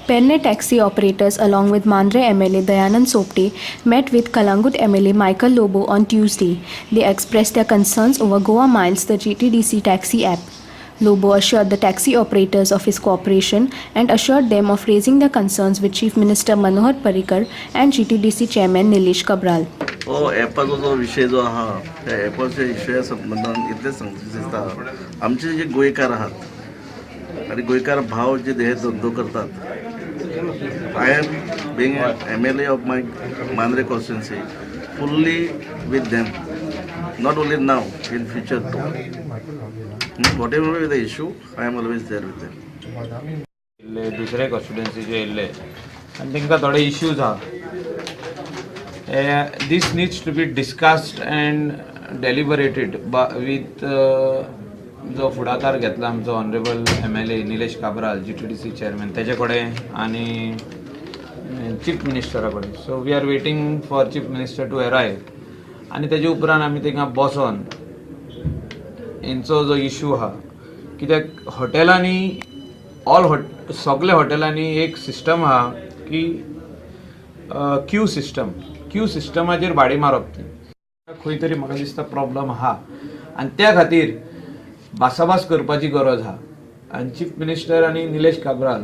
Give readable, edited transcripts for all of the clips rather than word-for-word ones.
Pernem taxi operators along with Mandrem MLA Dayanand Sopte met with Calangute MLA Michael Lobo on Tuesday. They expressed their concerns over Goa Miles, the GTDC taxi app. Lobo assured the taxi operators of his cooperation and assured them of raising their concerns with Chief Minister Manohar Parrikar and GTDC Chairman Nilesh Cabral. हो एपाचो जो विशय जो आहा, त्या एपाच्या विशया संबंदान इतलेंच सांगचें दिसता, आमचे जे गोंयकार आहात आनी गोंयकार भाव जे हे धंदो करतात, I am being MLA of my Mandrem constituency, fully with them, not only now, in future too. Whatever the issue, I am always there with them. येयल्ले, दुसरे कॉन्स्टिट्युएन्सीचे येयल्ले आनी तांकां थोडे इश्यूज आहा. This needs to be discussed and deliberated with जो फुडाकार घेतला आमचो honourable MLA Nilesh Cabral, GTDC chairman, तेजे कडेन आनी चीफ मिनिस्टरा कडेन. So we are waiting for Chief Minister to arrive आनी तेजे उपरांत आमी तांकां बसोन हेंचो जो इशू आहा, कित्याक हॉटेलांनी ऑल हॉट सगल्या हॉटेलांनी एक सिस्टम आहा की क्यू सिस्टम. क्यू सिस्टमाचेर भाडी मारप. ती खंय तरी म्हाका दिसता प्रॉब्लम आहा आनी त्या खातीर भासाभास करपाची गरज आहा आनी चीफ मिनिस्टर आनी निलेश काब्राल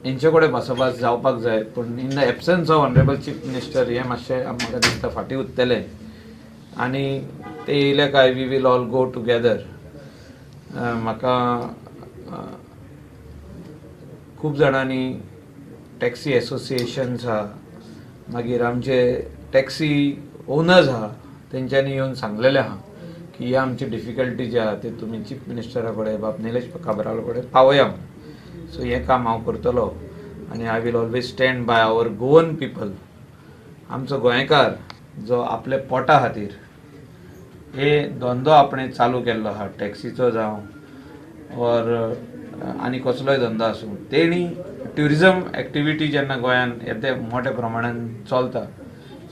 हेंचे कडेन भासाभास जावपाक जाय. पूण in the absence of honourable Chief Minister हें मातशें म्हाका दिसता फाटीं उरतलें आनी ते येयले काय we will all go together. म्हाका खूब जाणांनी, टॅक्सी एसोसिएशन्स आहा, मागीर आमचे टॅक्सी ओनर्स आहा, तेंच्यांनी येवन सांगलेलें आहा की हे आमची डिफिकल्टी जे आहा ते तुमी चीफ मिनिस्टरा कडेन, बाब निलेश काब्राला कडेन पावया म्हणून. सो हें काम हांव करतलो आनी I will always stand by our Goan people. आमचो गोंयकार जो आपल्या पोटा खातीर हे धंदो आपणे चालू केल्लो आहा, टॅक्सीचो जावं ऑर आनी कसलोय धंदो आसूं, तेणी ट्युरिजम एक्टिविटी जेन्ना गोंयान येते मोठ्या प्रमाणान चलता,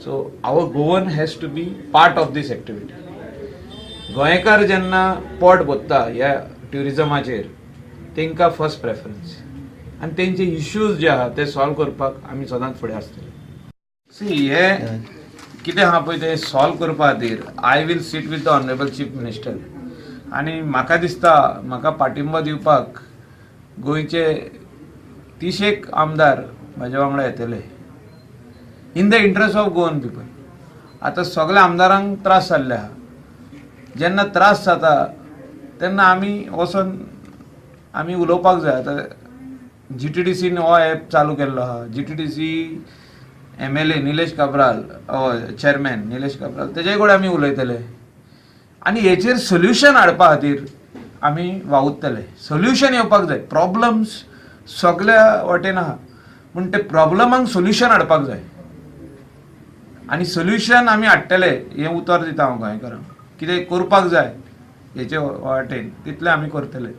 so our Goan has to be part of this activity. गोंयकार जेन्ना पोट भरता ह्या ट्युरिजमाचेर, तांकां फर्स्ट प्रेफरन्स आनी तेंचे इश्यूज जे आहा ते सॉल्व करपाक आमी सदांच फुडें आसतले. सी, हे कितें आहा पळय तें सॉल्व करपा खातीर I will sit with the honourable Chief Minister आनी म्हाका दिसता म्हाका पाठिंबो दिवपाक गोंयचे तिशेक आमदार म्हाज्या वांगडा येतले in the interest of Goan people. आतां सगल्या आमदारांक त्रास जाल्ले आहा. जेन्ना त्रास जाता तेन्ना आमी वचोन आमी उलोवपाक जाय. आतां जीटीडीसीन हो एप चालू केल्लो आहा. GTDC MLA Nilesh Cabral, chairman Nilesh Cabral, तेजे कडेन आमी उलयतले आनी हेचेर सोल्युशन हाडपा खातीर आमी वावुरतले. सोल्युशन येवपाक जाय. प्रॉब्लम्स सगल्या वाटेन आहा, पूण ते प्रॉब्लमांक सोल्युशन हाडपाक जाय आनी सोल्युशन आमी हाडटले हें उतर दिता हांव गोंयकारांक. कितें करपाक जाय हेचे वाटेन तितलें आमी करतले.